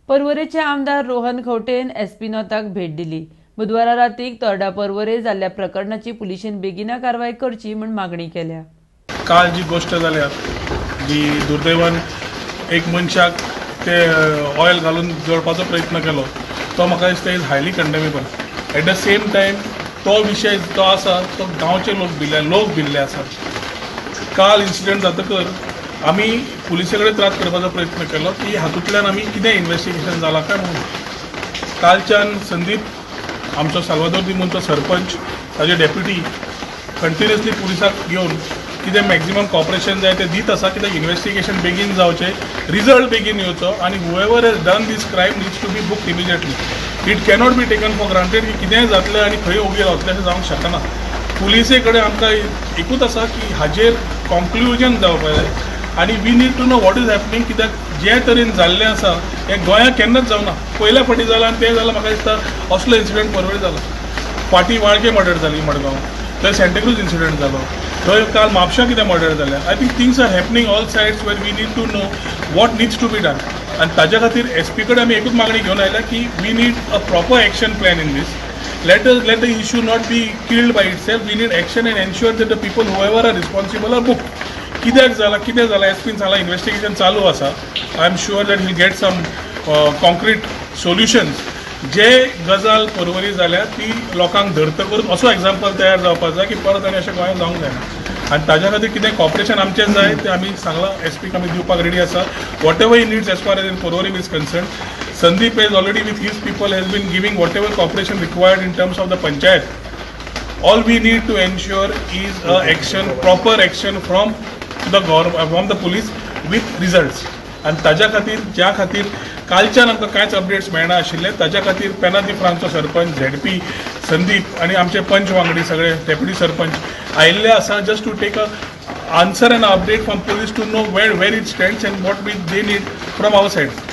पर्वरेचे आमदार रोहन खंवटेन एसपी नॉताक भेट दिली. बुधवारा रातीक तोर्डा पर्वरे जाल्ल्या प्रकरणाची पुलिशेन बेगिना कारवाय करची म्हूण मागणी केल्या. काल जी गोश्ट जाल्या, जी दुर्दैवान एक मनशाक ते ऑयल घालून जळपाचो प्रयत्न केलो, तो म्हाका दिसता is highly condemnable. At the same time, तो विशय जो आसा तो गांवचे लोक भिल्ले, लोक भिल्ले आसात. काल इन्सिडंट जातकर आमी पुलिसे कडेन त्रास करपाचो प्रयत्न केलो की हातूंतल्यान आमी कितें इन्वेस्टिगेशन जालां काय म्हणून. कालच्यान संदीप, आमचो साल्वादोर दिमुनचो सरपंच, ताजे डेप्युटी कंटिन्युअसली पुलिसाक घेवन कितें मॅक्झिमम कॉपरेशन जाय तें दीत आसा, कित्याक इन्वेस्टिगेशन बेगीन जावचें, रिजल्ट बेगीन येवचो आनी whoever has done this crime needs to be booked immediately. It cannot be taken for granted की कितेंय जातलें आनी खंय ओगी रावतलें, अशें जावंक शकना. पुलिसे कडेन आमकां एकूच आसा की हाजेर कॉन्क्लुजन जावपा जाय आनी we need to know what is happening, कित्याक जे तरेन जाल्लें आसा हें गोंयांत केन्नाच जावना. पयल्या फावटी जालां आनी तें जालां. म्हाका दिसता असलो इन्सिडंट पर्वरी जाला. फाटीं वाळके मर्डर जाली मडगांव, थंय सँटाक्रूज इन्सिडंट जालो, थंय काल म्हापशा कितें मर्डर जालें. I think things are happening all sides where we need to know what needs to be done. आनी ताज्या खातीर एस पी कडेन आमी एकूच मागणी घेवन आयल्या की we need a proper action plan in this. Let the issue not be killed by itself. We need action and ensure that the people, whoever are responsible, are booked. कित्याक जाला, कितें जाला, एस पीन सांगलां इन्वेस्टिगेशन चालू आसा. I am sure that he'll get some concrete solutions. जे गजाल पर्वरी जाल्या ती लोकांक धरतकूच असो एग्जाम्पल तयार जावपाक जाय की परत आनी अशें गोंयांत जावंक जायना. आनी ताज्या खातीर कितें कॉपरेशन आमचें जाय तें आमी सांगलां, एस पीक आमी दिवपाक रेडी आसा. Whatever he needs as far as in Porvorim is concerned, Sandeep is already with his people, has been giving whatever cooperation required in terms of the panchayat. All we need to ensure is a action, proper action from the government, from the police with results. आनी ताज्या खातीर, ज्या खातीर कालच्यान आमकां कांयच updates मेळना आशिल्ले, ताज्या खातीर पेना दी फ्रांसचो सरपंच, झेडपी संदीप आनी आमचे पंच वांगडी सगळे, डेप्युटी सरपंच आयिल्ले आसा just to take a answer and update from police to know where it stands and what we they need from our side.